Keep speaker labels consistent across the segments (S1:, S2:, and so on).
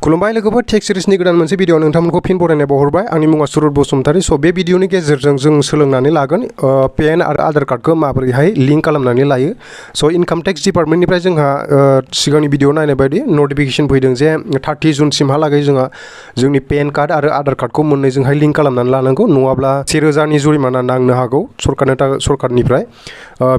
S1: खुलुमबाय लोगोफोर टेक सिरिजनि गोदान मोनसे भिडिअ नोंथांमोनखौ फिन बरायनाय बावहरबाय आंनि मुङा स्वरनw स' बे भिडिअनि गेजेरजों जों सोलोंनानै लागोन पेन आरो आधार कार्डखौ माबोरैहाय लिंक खालामनानै लायो स' इनकाम टेक्स डिपार्टमेन्टनिफ्राय जोंहा सिगांनि भिडिअ नायनाय बायदि नटिफिकेसन फैदों जे 30 जुनसिमहालागै जोंहा जोंनि पेन कार्ड आरो आधार कार्डखौ मोननैजोंहाय लिंक खालामनानै लानांगौ नङाब्ला 1000 नि जुरिमाना नांनो हागौ सरकारनिफ्राय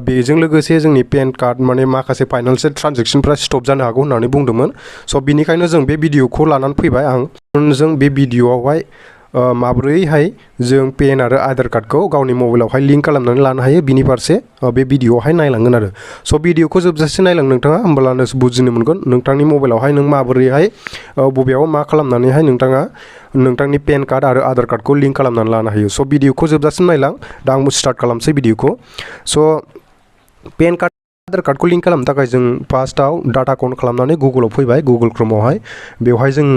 S1: बेजों लोगोसे जोंनि पेन कार्ड माने माखासे फाइनान्सियेल ट्रान्जेक्सनफ्रा स्टप जानो हागौ होननानै बुंदोंमोन स' बिनिखायनो जों बे भिडिअखौ लानानै फैबाय आं जों बे भिडिअआवहाय माबोरैहाय जों पेन आरो आधार कार्डखौ गावनि मबाइलावहाय लिंक खालामनानै लानो हायो बिनि फारसे बे भिडिअआवहाय नायलांगोन आरो स' भिडिअखौ जोबजासे नायलां नोंथाङा होमब्लानो बुजिनो मोनगोन नोंथांनि मबाइलावहाय नों माबोरैहाय बबेयाव मा खालामनानैहाय नोंथाङा नोंथांनि पेन कार्ड आरो आधार कार्डखौ लिंक खालामनानै लानो हायो स' भिडिअखौ जोबजासिम नायलां दा आं स्टार्ट खालामसै भिडिअखौ स' पेन कार्ड आधार कार्डखौ लिंक खालामनो थाखाय जों फार्स्टआव डाटा काउन्ट खालामनानै गुगोलाव फैबाय गुगोल क्रोमावहाय बेवहाय जों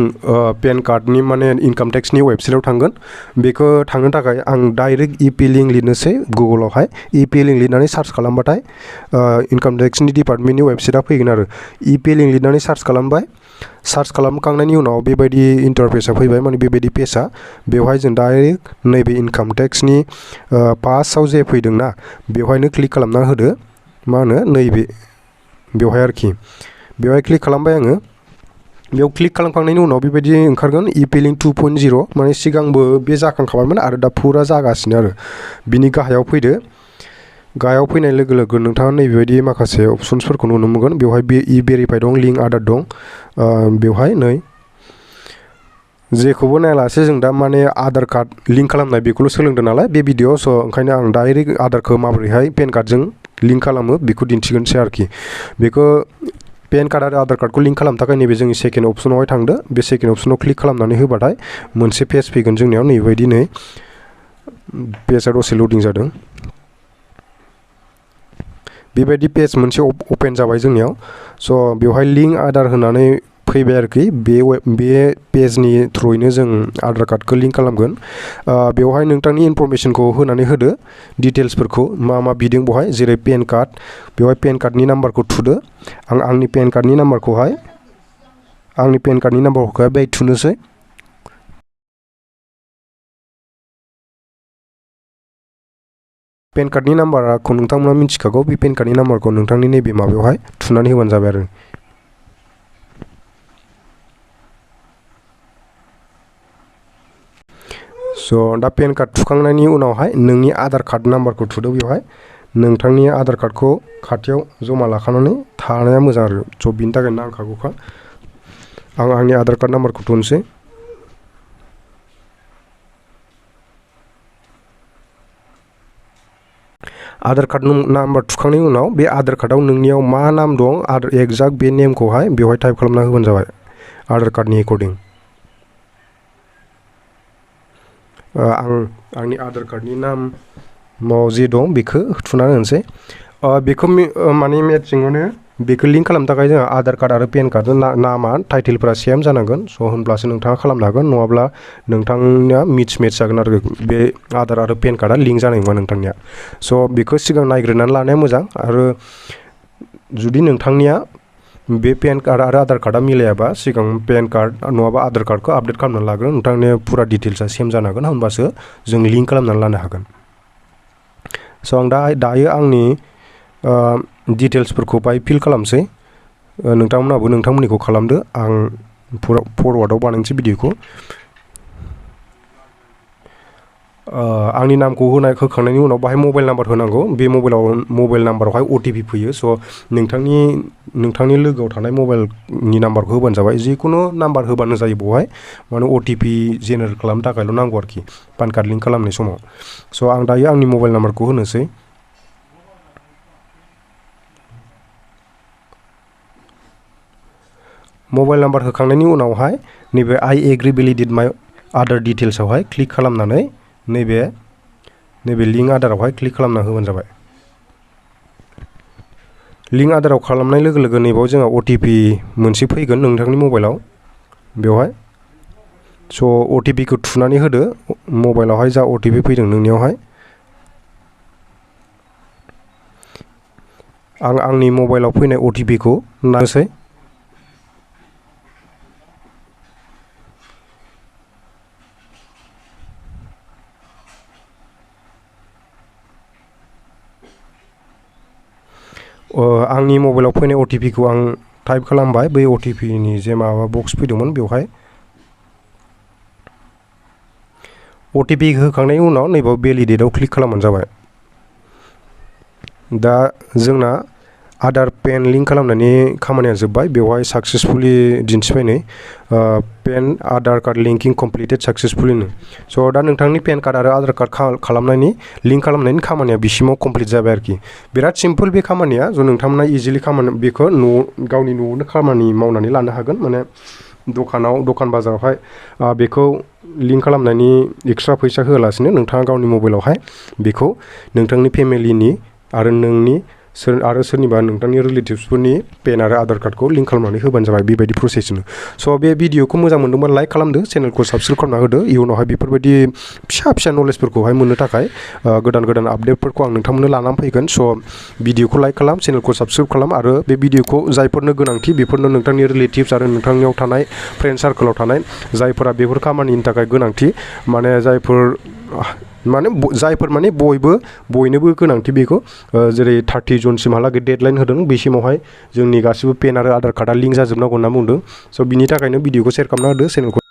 S1: पेन कार्डनि माने इनकाम टेक्सनि वेबसाइटआव थांगोन बेखौ थांनो थाखाय आं डाइरेक्ट इपि लिंक लिरनोसै गुगोलावहाय इपि लिंक लिरनानै सार्च खालामबाथाय इनकाम टेक्सनि डिपार्टमेन्टनि वेबसाइटआ फैगोन आरो इपि लिंक लिरनानै सार्च खालामबाय सार्च खालामखांनायनि उनाव बेबायदि इन्टारफेसआ फैबाय माने बेबायदि पेजआ बेवहाय जों डाइरेक्ट नैबे इनकाम टेक्सनि फार्स्टआव जे फैदोंना बेवहायनो क्लिक खालामना होदो मा होनो नैबे बेवहाय आरोखि बेवहाय क्लिक खालामबाय आङो बेयाव क्लिक खालामखांनायनि उनाव बेबायदि ओंखारगोन इपि लिंक 2.0 माने सिगांबो बे जाखांखाबायमोन आरो दा फुरा जागासिनो आरो बिनि गाहायाव फैदो गाहायाव फैनाय लोगो लोगो नोंथाङा नैबेबायदि माखासे अपसन्सफोरखौ नुनो मोनगोन बेवहाय इ भेरिफाइ दं लिंक आधार दं बेवहाय नै जेखौबो नायालासे जों दा माने आधार कार्ड लिंक खालामनाय बेखौल' सोलोंदों नालाय बे भिडिअ स' ओंखायनो आं डाइरेक्ट आधारखौ माबोरैहाय पेन कार्डजों लिंक खालामो बेखौ दिन्थिगोनसै आरोखि बेखौ पेन कार्ड आरो आधार कार्डखौ लिंक खालामनो थाखाय नैबे जोंनि सेकेन्ड अपसनावहाय थांदो बे सेकेन्ड अपसनाव क्लिक खालामनानै होबाथाय मोनसे पेज फैगोन जोंनियाव नैबायदि नै पेजआ दसे लडिं जादों बेबायदि पेज मोनसे अपेन जाबाय जोंनियाव स' बेवहाय लिंक आधार होनानै फैबाय आरोखि बे पेजनि थ्रुयैनो जों आधार कार्डखौ लिंक खालामगोन बेवहाय नोंथांनि इनफरमेसनखौ होनानै होदो डिटेल्सफोरखौ मा बिदों बेवहाय जेरै पेन कार्ड बेवहाय पेन कार्डनि नाम्बारखौ थुदो आं आंनि पेन कार्डनि नाम्बारखौहाय बेहाय थुनोसै पेन कार्डनि नाम्बारखौ नोंथांमोना मिथिखागौ बे पेन कार्डनि नाम्बारखौ नोंथांनि नैबे माबायावहाय थुनानै होबानो जाबाय आरो स' दा पेन कार्ड थुखांनायनि उनावहाय नोंनि आधार कार्ड नाम्बारखौ थुदो बेवहाय नोंथांनि आधार कार्डखौ खाथियाव जमा लाखानानै थानाया मोजां आरो स' बिनि थाखाय नांखागौखा आं आंनि आधार कार्ड नाम्बारखौ थुनोसै आधार कार्ड नाम्बार थुखांनायनि उनाव बे आधार कार्डआव नोंनियाव मा नाम दं आरो एक्जाक्ट बे नेमखौहाय बेवहाय टाइप खालामना होबानो जाबाय आधार कार्डनि एकर्डिं आंनि आधार कार्डनि नामाव जे दं बेखौ थुनानै होनोसै बेखौ माने मेटसिङावनो बेखौ लिंक खालामनो थाखाय जोंहा आधार कार्ड आरो पेन कार्ड नामा टाइटेलफोरा सेम जानांगोन स' होनब्लासो नोंथाङा खालामनो हागोन नङाब्ला नोंथांनिया मिस जागोन आरो बे आधार आरो पेन कार्डआ लिंक जानाय नङा नोंथांनिया स' बेखौ सिगां नायग्रोनानै लानाया मोजां आरो जुदि नोंथांनिया बे पेन कार्ड आरो आधार कार्डआ मिलायाबा सिगां पेन कार्ड नङाबा आधार कार्डखौ आपडेट खालामनानै लाग्रो नोंथांनि फुरा डिटेल्सआ सेम जानांगोन होनबासो जों लिंक खालामनानै लानो हागोन स' आं दायो आंनि डिटेल्सफोरखौ बाहाय फिल खालामसै नोंथांमोनाबो नोंथांमोननिखौ खालामदो आं फरवार्डआव बानायनोसै भिडिअखौ आंनि नामखौ होखांनायनि उनाव बाहाय मबाइल नाम्बार होनांगौ बे मबाइल नाम्बारावहाय अटिपि फैयो स' नोंथांनि लोगोआव थानाय मबाइलनि नाम्बारखौ होबानो जाबाय जिखुनु नाम्बार होबानो जायो बेवहाय माने अटिपि जेनेरेट खालामनो थाखायल' नांगौ आरोखि पान कार्ड लिंक खालामनाय समाव स' आं दायो आंनि मबाइल नाम्बारखौ होनोसै मबाइल नाम्बार होखांनायनि उनावहाय नैबे आइ एग्रि भेलिडेट माइ आधार डिटेल्सआवहाय क्लिक खालामनानै नैबे लिंक आधारावहाय क्लिक खालामना होबानो जाबाय लिंक आधाराव खालामनाय लोगो लोगो नैबाव जोंहा अटिपि मोनसे फैगोन नोंथांनि मबाइलाव बेवहाय स' अटिपिखौ थुनानै होदो मबाइलावहाय जा अटिपि फैदों नोंनियावहाय आं आंनि मबाइलाव फैनाय अटिपिखौ नायनोसै आंनि मबाइलाव फैनाय OTP खौ आं टाइप खालामबाय बै OTP नि जे माबा बक्स फैदोंमोन बेवहाय OTP होखांनायनि उनाव नैबाव भेलिडेटआव क्लिक खालामबानो जाबाय दा जोंना आधार पेन लिंक खालामनायनि खामानिया जोब्बाय बेवहाय सक्सेसफुली दिन्थिबाय नै PAN Aadhaar card linking completed successfully स' दा नोंथांनि पेन कार्ड आरो आधार कार्ड खालामनायनि लिंक खालामनायनि खामानिया बिसिमाव कमप्लिट जाबाय आरोखि बिराद सिम्पल बे खामानिया ज' नोंथांमोना इजिलि खामानि बेखौ गावनि न'आवनो खामानि मावनानै लानो हागोन माने दखान बाजारावहाय बेखौ लिंक खालामनायनि एक्सट्रा फैसा होआलासिनो नोंथाङा गावनि मबाइलावहाय बेखौ नोंथांनि फेमिलिनि आरो नोंनि आरो सोरनिबा नोंथांनि रिलेटिभ्सफोरनि पेन आरो आधार कार्डखौ लिंक खालामनानै होबानो जाबाय बेबायदि प्रसेसनो स' बे भिडिअखौ मोजां मोनदोंबा लाइक खालामदो चेनेलखौ साबस्क्राइब खालामना होदो इयुनावहाय बेफोरबायदि फिसा नलेजफोरखौहाय मोननो थाखाय गोदान आपडेटफोरखौ आं नोंथांमोननो लानानै फैगोन स' भिडिअखौ लाइक खालाम चेनेलखौ साबस्क्राइब खालाम आरो बे भिडिअखौ जायफोरनो गोनांथि बेफोरनो नोंथांनि रिलेटिभ्स आरो नोंथांनियाव थानाय फ्रेन्ड सार्कोलाव थानाय जायफोरा बेफोर खामानिनि थाखाय गोनांथि जायफोर माने बयनोबो गोनांथि बेखौ जेरै 30 जनसिमहालागै डेडलाइन होदों बेसिमावहाय जोंनि गासिबो पेन आरो आधार कार्डआ लिंक जाजोबनांगौ होनना बुंदों स' बिनि थाखायनो भिडिअखौ शेयार खालामना होदो चेनेलखौ